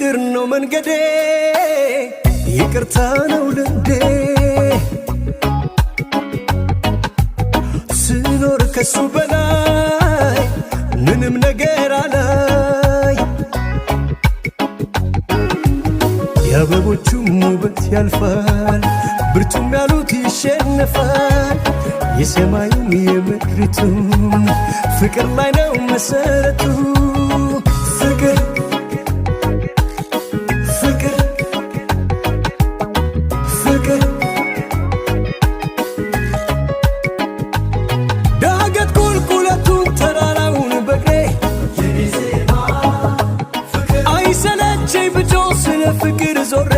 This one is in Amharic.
ፍቅር ነው መንገዴ፣ ይቅርታ ነው ልምዴ። ስኖር ከሱ በላይ ምንም ነገር አላይ። የአበቦቹም ውበት ያልፋል፣ ብርቱም ያሉት ይሸነፋል። የሰማዩም የምድሪቱም ፍቅር ላይ ነው መሰረቱ። ፍቅር ፍቅር ፍቅር ዳገት ቁልቁለቱን ተራራውን በእግሬ አይሰለቸኝ ብጮህ ስለ ፍቅር ዞሬ።